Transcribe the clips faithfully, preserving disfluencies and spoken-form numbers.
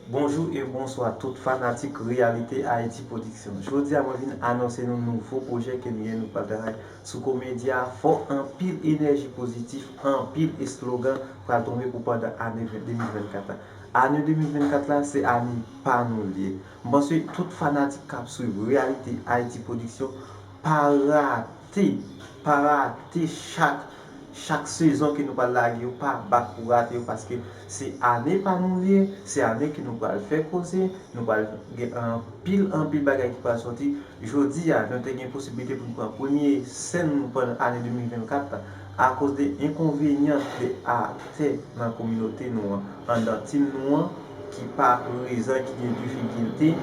Bonjou e bonswa tout fanatik Realite Haïti Production. Jodi a mwen vin anonse nou nouvo pwojè ke nou gen, nou pral travay sou komedi a. Fò anpil enèji pozitif, anpil eslogan pral tonbe pou pandan ane de mil vennkat la. Ane de mil vennkat la se ane pa nou li ye. M panse tout fanatik k ap swiv Realite Haïti Production pa rate, pa rate chak chak sezon ke nou pral lage yo, pa bat pou rate yo, paske se ane pa nou li ye, se ane ke nou pral fè koze, nou pral gen anpil anpil bagay ki pral sòti. Jodi a nou te gen posiblite pou nou pran premye sèn nou pandan ane de mil vennkat la, akoz de enkonvenyan de aktè nan kominote nou an, anndan tim nou an, ki pa prezan, ki gen difikilte,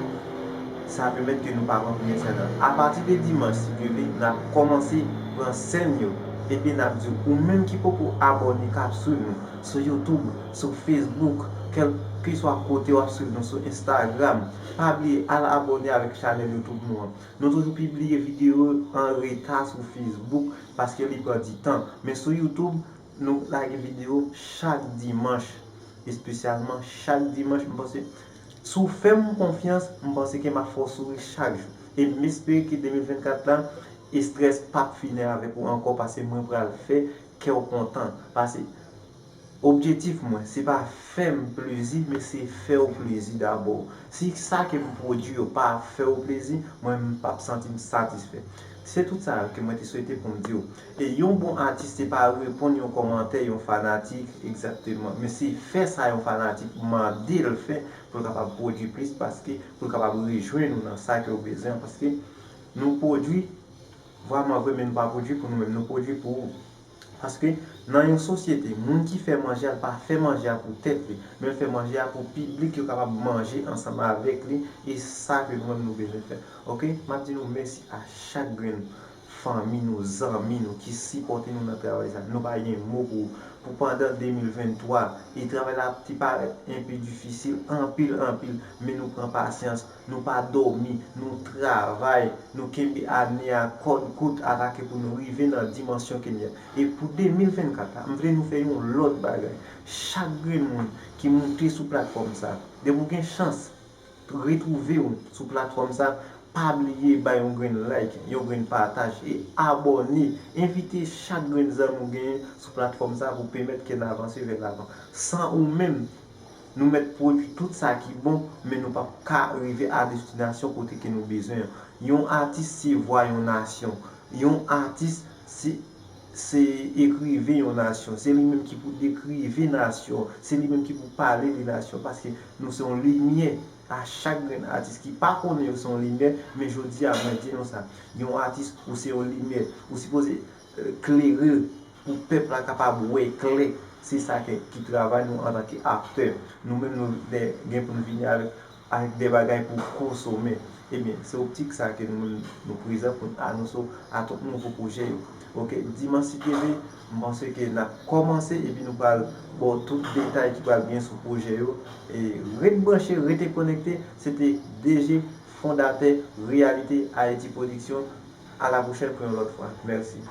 sa pèmèt ke nou pa pran premye sèn nan. Apati de dimanch, si Dye vle, n ap kòmanse pran sèn yo. Epi n ap di w, ou menm ki poko abòne, k ap swiv nou sou YouTube, sou Facebook, kèlkeswa kote w ap swiv nou, sou Instagram, pa bliye al abòne avèk chanèl YouTube nou an. Nou toujou pibliye videyo an reta sou Facebook paske li pran di tan. Men sou YouTube, nou lage videyo chak dimanch. Espesyalman chak dimanch, m panse, si w fè m konfyans, m panse ke m ap fè w souri chak jou. E m espere ke de mil vennkat la, estrès p ap fini avèk ou ankò, paske mwen pral fè kè w kontan. Paske objektif mwen, se pa fè m plezi, men se fè w plezi dabò. Si sa ke m pwodui yo pa fè w plezi, mwen, m p ap santi m satisfè. Se tout sa ke mwen te swete pou m di w. E yon bon atis se pa reponn yon kòmantè yon fanatik egzakteman, men se fè sa yon fanatik mande l fè pou l kapab pwodui plis, paske pou l kapab rejwenn ou nan sa ke w bezwen, paske nou pwodui vrèman vre, men nou pa pwodui pou nou menm, nou pwodui pou ou. Paske nan yon sosyete, moun ki fè manje a, l pa fè manje a pou tèt li, men l fè manje a pou piblik yo kapab manje ansanm avèk li, e sa ke nou menm nou bezwen fè. Oke, m ap di nou mèsi a chak grenn fanmi nou, zanmi nou ki sipòte nou nan travay sa. Nou pa gen mo pou, pou pandan de mil venntwa, e travay la te parèt enpe difisil, anpil, anpil, men nou pran pasyans, nou pa dòmi, nou travay, nou kenbe ane a kòd kout, atake pou nou rive nan dimansyon ke n ye a. E pou de mil vennkat la, m vle nou fè yon lòt bagay. Chak grenn moun ki moute sou platfòm sa, depi w gen chans retwouve w sou platfòm sa, pa bliye bay yon grenn like, yon grenn pataj e abòne. Envite chak grenn zanmi w genyen sou platfòm sa pou pèmèt ke n avanse vè lavan. San ou menm, nou mèt pwodui tout sa ki bon, men nou p ap ka rive a destinasyon kote ke nou bezwen an. Yon atis se vwa yon nasyon. Yon atis se, se ekriven yon nasyon. Se li menm ki pou dekrive nasyon. Se li menm ki pou pale de nasyon. Paske nou se yon limyè a chak grenn atis ki pa konnen yo se yon limyè, men jodi a mwen di nou sa. Yon atis, ou se yon limyè. Ou sipoze, eh, klere pou pèp la kapab wè klè. Se sa ke, ki travay nou antanke aktè. Nou menm nou de, gen pou nou vini avèk, avèk de bagay pou konsome. Ebyen, se optik sa ke nou menm nou prezan pou n anonse w a tout nouvo pwojè yo. Oke, dimanch si Dye vle, m panse ke n ap kòmanse epi nou pral ba w tout detay ki pral gen sou pwojè yo. E ret branche, rete konekte. Se te D G, fondatè Realite Haïti Production. A la pwochèn pou yon lòt fwa. Mèsi.